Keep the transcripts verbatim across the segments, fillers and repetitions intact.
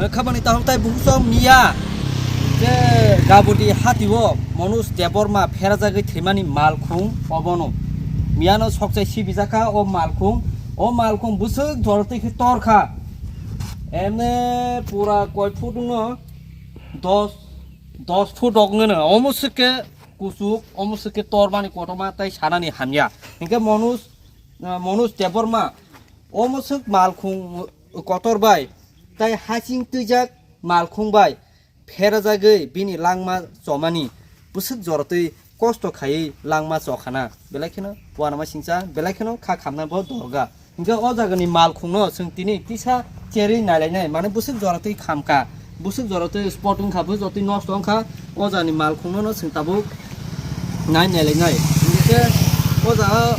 Khabani tahok tai bukhusong miya je Gabudi hatio Manoj Debbarma pherajagwi thwimani malkhung obono. Miyano sokchai sibijakha o malkhung. O malkhung bwswk jorotwi khe torkha. Emne pura koi foot wngno? Dos, dos foot rok wngno. Omo swk khe kuchuk, omo swk khe tormani kotorma tai sanani hamya. Hinkhe Manoj, ah, Manoj Debbarma omo swk malkhung kotor bai tai hasing twijak malkhung bai pherajagwi bini langma chomani bwswk jorotwi kosto khaiwi langma chokhana, belai kheno uanama singcha, belai kheno kha khamna bo dorga. Hinkhe o jagani malkhungno chwng tini kisa cherwi nailainai, mane bwswk jorotwi khamka, bwswk jorotwi spot wngkha, bwswk jorotwi nosto wngkha, o jagani malkhungno no chwng tabuk nai nailainai. Hinkhe o jaga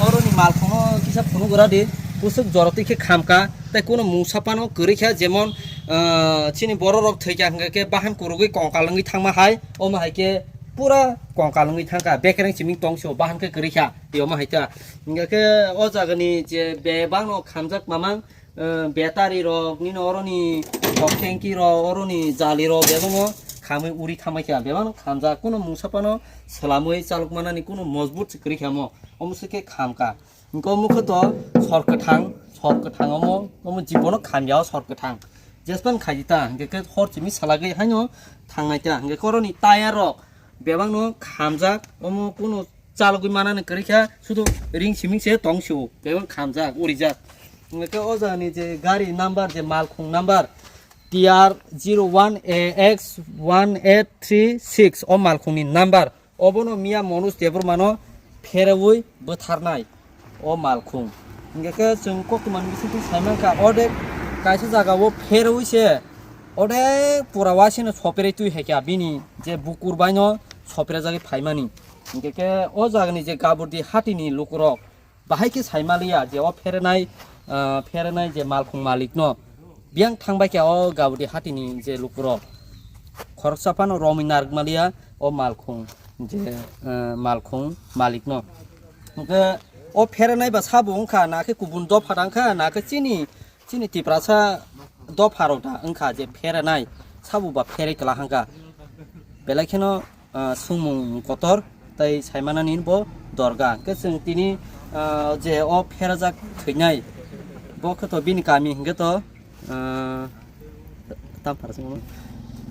oroni malkhungno kisa phunuk gra di, bwswk jorotwi khe khamka, tei kuno mungsa phano kwrwi kha, jemon, ah, chini borok rok thwikha hwnkhe khe bahan kwrwgwi kongkal wngwi thangma hai, omo hai khe pura kongkal wngwi thangkha, bekereng simi tongso bahan khe kwrwi kha, tei omo hai ta. Hingkha khe o jagani je bebakno khamjak mamang, eh, betari rok, nini oroni kok tanki rok, oroni jali rok, bebakno khamwi uri thamai kha, bebakno khamjak, kuno mungsa phano swlamwi chalok manani kuno mojbut se kwrwi kha mo, omo se khe khamkha. Hingkhe omo khe to sor kwthang, sor kwthang omo, omo jibono khamya o sor kwthang. Jespan khaidi ta, hingkhe khe hor chimi salagwi haino thangnai ta, hingkhe khe oroni tayar rok bebakno khamjak, omo kuno chalogwi manani kwrwi kha, sudu ring siming se tong sio, bebak khamjak, urijak. Hingkhe o jagani je gari number, je malkhung number T R zero one A X one eight three six, o malkhungni number. Obono miya Manoj Debbarmano pherewi bwtharnai o malkhung. Hingkhe khe chwng koktwmani bisingtwi saimankha, odek kaisa jagao pherewi se odek pura wasino sopherwi twi hai kha, bini je bukur baino sopherjagwi phaimani. Hingkhe khe o jagani je Gaburdi hatini lukurok bahai khe saimaliya je o pherenai, ah, pherenai je malkhung malikno biyang thangbai khe o Gaburdi hatini je lukurok khoroksa phano romwi narwkmaliya o malkhung je, ah, malkhung malikno. Hingkhe o pherenai ba sabo wngkha, na khe kubun dopha tangkha, na khe chini Chini Tiprasa dopha rok da wngkha je pherenai, sabo ba pherwi kwla hangkha. Belai kheno, ah, sumung kotor tei saimanani bo dorga. Hwnkhe chwng tini, ah, je o pherajak thwinai, bo khe to bini kami hwnkhe to, ah, tam phara singmo.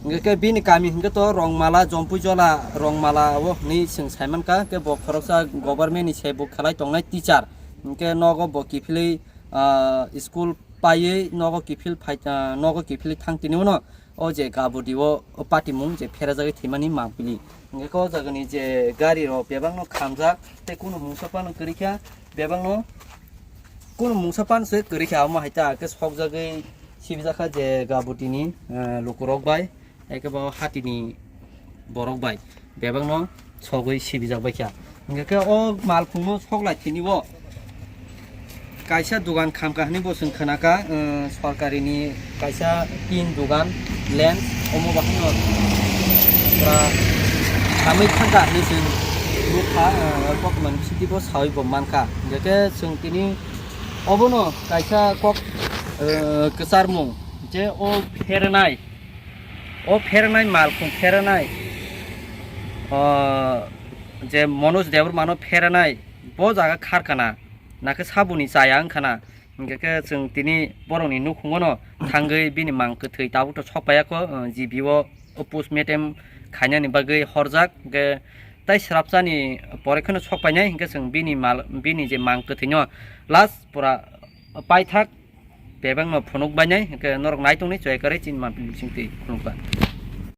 Hwnkhe khe bini kami hwnkhe to Rongmala, Jompuijola Rongmala o hwnwi chwng saimankha. Hwnkhe bo khoroksa government ni se bo khlai tongnai teacher. Hwnkhe nogo bo kiphilwi ah, school paiwi nogo kiphil phai, ah, nogo kiphilwi thang tini uno o je Gaburdi o, o patimung je pherajagwi thwimani mangpili. Hingkhe o jagani je gari rok bebakno khamjak tei kunu mungsa phano kwrwi kha, bebakno kunu mungsa phano se kwrwi kha, omo hai ta khe sokjagwi sibijak kha je Gaburdini, ah, lukurok bai. Eke bo hatini borok bai bebakno sogwi sibijak bai kha. Hingkhe khe o malkhungno sok lai thini bo kaisa dogan khamkha hwnwi bo chwng khwnakha, eh, sorkarini kaisa tin dogan, lens, omo bahaino pura khamwi thangkha hwnwi chwng nukha, eh, koktwmani bisingtwi bo sawi bo mankha. Hingkhe khe chwng tini obono kaisa kok, eh, kwcharmung je o pherenai. O pherenai malkhung pherenai, o je Manoj Debbarmano pherenai, bo jaga kharkana, nakhe saboni chaya wngkhana. Hingkhe khe chwng tini borokni nukhungono thangwi bini mang kwthwi tabukto sokpaiya kho, o G B o, o postmortem khainani bagwi horjak. Hingkhe tai swrapsani pore kheno sokpainai, hingkhe chwng bini mal, bini je mang kwthwino last pura paithak. Bebakno phunuk bainai, hingkhe norok nai tongni choi kwrwi chini mapili bisingtwi khulumkha.